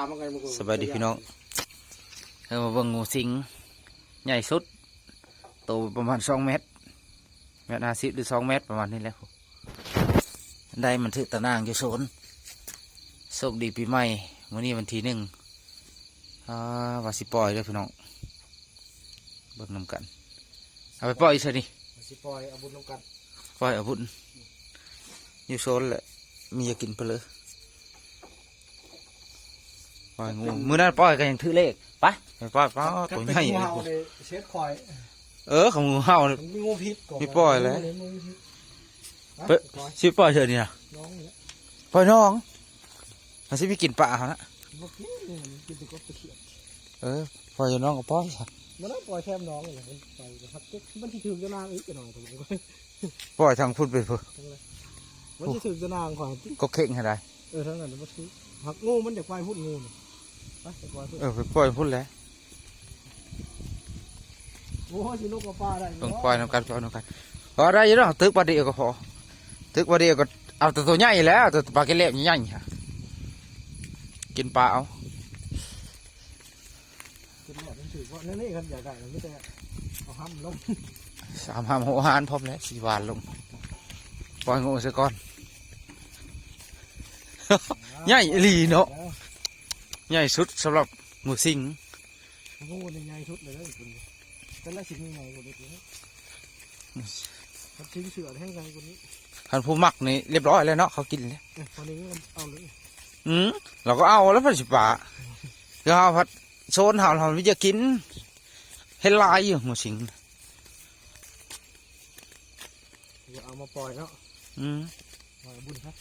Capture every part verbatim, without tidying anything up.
สบายดีพี่น้อง เออ มาเบิ่งงูสิง ใหญ่สุด โตประมาณสองเมตร เมตรห้าสิบหรือสองเมตรประมาณนี้แหละ ได้มันถือตะนางอยู่สวน โชคดีปีใหม่ มื้อนี้วันที่หนึ่ง อ่า ว่าสิปล่อยเด้อพี่น้อง เบิ่งนำกัน เอาไปปล่อยใส่นี่ สิปล่อยเอาบุญนำกัน ปล่อยเอาบุญ อยู่สวนแหละ มีอยากกินไปเลย ปล่อยงู มื้อนั้นปล่อยก็ยังถือเลข ไป ไปปล่อย ปล่อย ตัวใหญ่ งูเห่าเลย เช็ดคอย เออ ของงูเห่า มันมีงูพิษก่อน ไม่ปล่อยแล้ว มันมีงูพิษ ไป ไป สิปล่อยเถอะเนี่ย น้องเนี่ย ปล่อยน้อง มันสิไปกินปลาเขานะ บ่กินเลย มันกินแต่กบตะเขียน เออ ปล่อยน้องก็ปล่อยซะ มันต้องปล่อยแคมน้องเลย มันไปครับ มันสิถือจะนางอีกหน่อย ผมก็ ปล่อยทางพุ้นไปพุ้น มันสิถือจะนางก่อน ก็เข่งให้ได้ เออ ทั้งนั้นมันถือ หักงูมันอยากไปพุ้น งูนี่ ไป ไปปล่อยพุ้น เออ ไปปล่อยพุ้นแหละ โอ้ย สินกกับปลาได้ ต้องปล่อยนำกัน ปล่อยนำกัน พอได้อยู่เนาะ ตึกปลาเดียวก็พอ ตึกปลาเดียวก็เอาแต่ตัวใหญ่แล้ว แต่ปลาเกล็ดใหญ่ๆ ฮะ กินปลาเอา กินแบบมันถือว่า นั่นนี่ครับ อยากได้ มันไม่แต่เอาห้ำลง สามห้ำหัวหานพร้อมแล้ว สี่วานลง ปล่อยงูซะก่อน ใหญ่อีหลีเนาะ เออ ใหญ่สุดสำหรับงูสิง งูนี่ใหญ่สุดเลยนะคุณ เป็นละสิบนี่ใหญ่กว่านี้อีกนะ มันทิ้งเสือแห้งไงกว่านี้ คันผู้มักนี่เรียบร้อยแล้วเนาะ เขากินแล้ว เออ ตอนนี้ก็เอาเลย อืม เราก็เอาแล้วพันสิบาท คือเอาพัดโซนเฮา เฮาไม่จะกิน เห็นหลายอยู่ หมูสิง เดี๋ยวเอามาปล่อยเนาะ อืม ปล่อยบุญครับ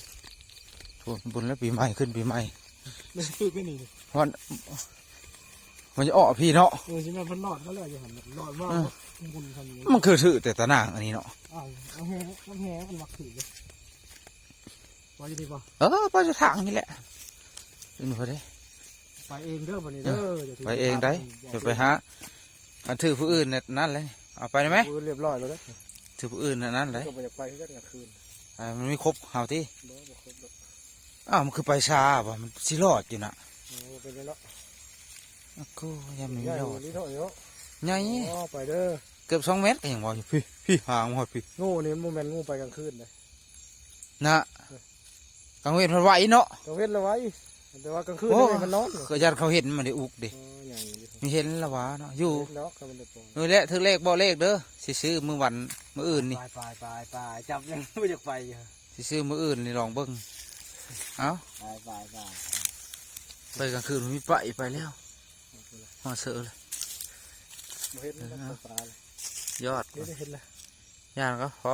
โอ้ บุญแล้วปีใหม่ ขึ้นปีใหม่ ไม่ซื้อไม่หนีเลย วัน มันจะออกพี่เนาะ เออ ใช่ไหม เพิ่นรอดมาแล้ว อย่าหันรอดมา เออ บุญทำอย่างนี้ มันคือถือแต่ตะนางอันนี้เนาะ อ้าว เอาแฮะ มันแฮะ มันมักถือเลย ปล่อยอยู่นี่ปะ เออ ไปทางนี่แหละ ขึ้นไปเด้ ไปเองเด้อ วันนี้เด้อ เออ อย่าถือ ไปเองได้ อย่าไปหา อันถือผู้อื่นเนี่ยนั่นเลย เอาไปได้ไหม ผู้อื่นเรียบร้อยแล้วเด้อ ถือผู้อื่นน่ะนั่นเลย ก็บ่อยากไปคือกันกลางคืน อ่า มันไม่ครบเฮาที่ บ่ บ่ครบดอก อ้าว มันคือไปช้าป่ะ มันสิรอดอยู่น่ะ โอ้ เป็นไงเนาะ อ้าว กูยังไม่ ใหญ่ รอด นี่เนาะ เนาะ ใหญ่ อ๋อ ไปเด้อ เกือบสองเมตรก็ยังว่าอยู่ พี่ พี่ หางมันหอดพี่ งูนี่มันบ่แม่นงูไปกลางคืนเลย นะ กลางเวรมันไหวเนาะ กลางเวรละไหว แต่ว่ากลางคืน โอ้ นี่มันนอน ก็ญาติเขาเห็นมันได้อุกเด้ อ๋อ ใหญ่อยู่ มีเห็นละวะเนาะ อยู่ เห็นดอก เขามันได้ปล่อย เออ และถือเลขบ่เลขเด้อ สิซื้อมื้อวัน มื้ออื่นนี่ ไป ไป ไป ไป จับยังไม่อยากไปอยู่ สิซื้อมื้ออื่นนี่ลองเบิ่ง เอ้า ไป ไป ไป ไปกลางคืนมันมีไป ไปแล้ว มาเสือเลย บ่เห็นมัน เออ ปลาเลย ยอด เดี๋ยวได้เห็นละ ย่านก็พอ